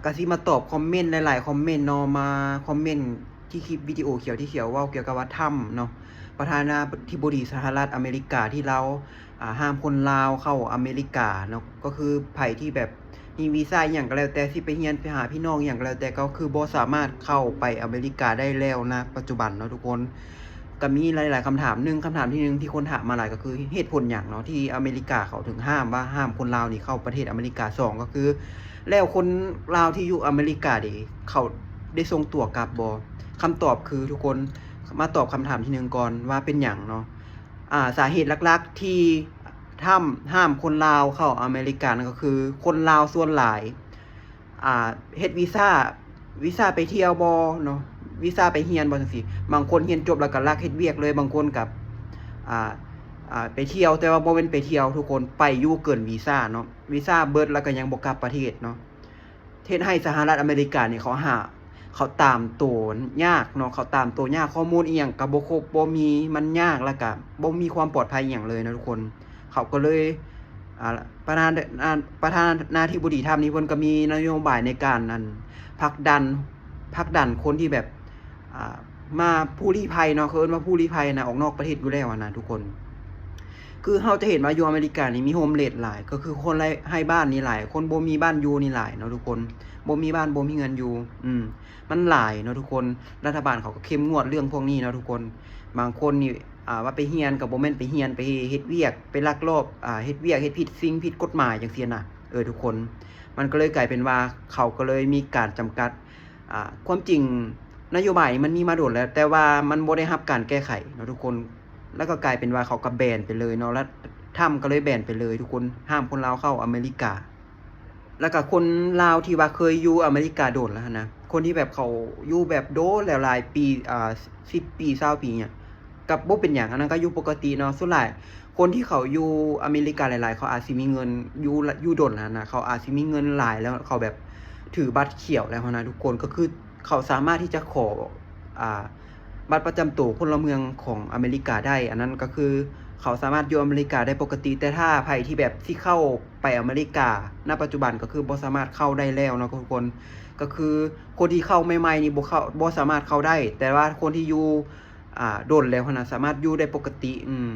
ກະຊິມາຕອບຄອມເມັນຫຼາຍໆຄອມເມັນເນາະ ມາຄອມເມັນທີ່ຄລິບວິດີໂອຂຽວທີ່ຂຽວເວົ້າກ່ຽວກັບວ່າ Trump ເນາະ ປະທານາທິບໍດີສະຫະລັດອາເມລິກາ ທີ່ລາວ ອາ ຫ້າມຄົນລາວເຂົ້າອາເມລິກາເນາະ ກໍຄືໃຜທີ່ແບບມີວີຊາອີ່ຫຍັງກໍແລ້ວແຕ່ ຊິໄປຮຽນ ໄປຫາພີ່ນ້ອງອີ່ຫຍັງກໍແລ້ວແຕ່ ກໍຄືບໍ່ສາມາດເຂົ້າໄປອາເມລິກາໄດ້ແລ້ວນະ ປັດຈຸບັນເນາະທຸກຄົນ. ກໍມີຫຼາຍໆຄຳຖາມ ໜຶ່ງ ຄຳຖາມທີໜຶ່ງທີ່ຄົນຖາມມາຫຼາຍກໍຄື ເຫດຜົນຫຍັງເນາະ ທີ່ອາເມລິກາເຂົາເຖິງຫ້າມ ວ່າຫ້າມຄົນລາວນີ້ເຂົ້າປະເທດອາເມລິກາ? ສອງ ກໍຄື ແລ້ວຄົນລາວທີ່ຢູ່ອາເມລິກາເດ ເຂົາໄດ້ສົ່ງຕົວກັບບໍ່? ຄຳຕອບຄື ທຸກຄົນ ມາຕອບຄຳຖາມທີໜຶ່ງກ່ອນວ່າເປັນຫຍັງເນາະ. ອາ ສາເຫດຫຼັກໆທີ່ Trump ຫ້າມຄົນລາວເຂົ້າອາເມລິການັ້ນກໍຄື ຄົນລາວສ່ວນຫຼາຍ ອາ ເຮັດວີຊາ ວີຊາໄປທ່ຽວບໍ່ເນາະ ວີຊາໄປຮຽນບໍ່ ຈັ່ງຊີ້. ບາງຄົນຮຽນຈົບແລ້ວກໍລັກເຮັດວຽກເລີຍ ບາງຄົນກໍ ອາ ອາ ໄປທ່ຽວ ແຕ່ວ່າບໍ່ແມ່ນໄປທ່ຽວທຸກຄົນ ໄປຢູ່ເກີນວີຊາເນາະ ວີຊາເບິດແລ້ວກໍຍັງບໍ່ກັບປະເທດເນາະ. ເຮັດໃຫ້ສະຫະລັດອາເມລິການີ້ເຂົາຫາ ເຂົາຕາມໂຕຍາກເນາະ ເຂົາຕາມໂຕຍາກ ຂໍ້ມູນອີ່ຫຍັງກໍບໍ່ຄົບ ບໍ່ມີ ມັນຍາກ ແລ້ວກໍບໍ່ມີຄວາມປອດໄພອີ່ຫຍັງເລີຍເນາະທຸກຄົນ. ເຂົາກໍເລີຍ ອາ ປະທານ ອາ ປະທານາທິບໍດີທຳນີ້ ເພິ່ນກໍມີນະໂຍບາຍໃນການ ອັນ ຜັກດັນ ຜັກດັນຄົນທີ່ແບບ ອາ ມາຜູ້ລີ້ໄພເນາະ ເຂົາເອີ້ນວ່າຜູ້ລີ້ໄພນະ ອອກນອກປະເທດຢູ່ແລ້ວຫັ້ນນະທຸກຄົນ. ຄືເຮົາຈະເຫັນວ່າຢູ່ອາເມລິການີ້ມີ homeless ຫຼາຍ ກໍຄືຄົນໄຮ້ ໄຮ້ບ້ານນີ້ຫຼາຍ ຄົນບໍ່ມີບ້ານຢູ່ນີ້ຫຼາຍເນາະທຸກຄົນ ບໍ່ມີບ້ານ ບໍ່ມີເຮືອນຢູ່ ອືມ ມັນຫຼາຍເນາະທຸກຄົນ. ລັດຖະບານເຂົາກໍເຂັ້ມງວດເລື່ອງພວກນີ້ເນາະທຸກຄົນ. ບາງຄົນນີ້ ອາ ວ່າໄປຮຽນກໍບໍ່ແມ່ນໄປຮຽນ ໄປເຮັດວຽກ ໄປລັກລອບ ອາ ເຮັດວຽກ ເຮັດຜິດສິ່ງຜິດກົດໝາຍຈັ່ງຊີ້ນະ ເອີ ທຸກຄົນ. ມັນກໍເລີຍກາຍເປັນວ່າ ເຂົາກໍເລີຍມີການຈຳກັດ ອາ ຄວາມຈິງນະໂຍບາຍນີ້ມັນມີມາດົນແລ້ວ ແຕ່ວ່າມັນບໍ່ໄດ້ຮັບການແກ້ໄຂເນາະທຸກຄົນ. ແລ້ວກໍກາຍເປັນວ່າເຂົາກໍແບນໄປເລີຍເນາະ ແລ້ວ Trump ກໍເລີຍແບນໄປເລີຍທຸກຄົນ ຫ້າມຄົນລາວເຂົ້າອາເມລິກາ. ແລ້ວກໍຄົນລາວທີ່ວ່າເຄີຍຢູ່ອາເມລິກາດົນແລ້ວຫັ້ນນະ ຄົນທີ່ແບບເຂົາຢູ່ແບບໂດນແລ້ວຫຼາຍປີ ອາ ສິບປີ ຊາວປີຫຍັງ ກໍບໍ່ເປັນຫຍັງ ອັນນັ້ນກໍຢູ່ປົກກະຕິເນາະ. ສ່ວນຫຼາຍຄົນທີ່ເຂົາຢູ່ອາເມລິກາຫຼາຍໆ ເຂົາອາດຊິມີເງິນ ຢູ່ ຢູ່ດົນຫັ້ນນະ ເຂົາອາດຊິມີເງິນຫຼາຍ ແລ້ວເຂົາແບບຖືບັດຂຽວແລ້ວຫັ້ນນະທຸກຄົນ ກໍຄືເຂົາສາມາດທີ່ຈະຂໍ ອາ ບັດປະຈຳໂຕພົນລະເມືອງຂອງອາເມລິກາໄດ້ ອັນນັ້ນກໍຄືເຂົາສາມາດຢູ່ອາເມລິກາໄດ້ປົກກະຕິ. ແຕ່ຖ້າໃຜທີ່ແບບຊິເຂົ້າໄປອາເມລິກາ ນະປັດຈຸບັນກໍຄືບໍ່ສາມາດເຂົ້າໄດ້ແລ້ວເນາະທຸກຄົນ. ກໍຄືຄົນທີ່ເຂົ້າໃໝ່ໆນີ້ບໍ່ເຂົ້າ ບໍ່ສາມາດເຂົ້າໄດ້ ແຕ່ວ່າຄົນທີ່ຢູ່ ອາ ດົນແລ້ວຫັ້ນນະ ສາມາດຢູ່ໄດ້ປົກກະຕິ ອືມ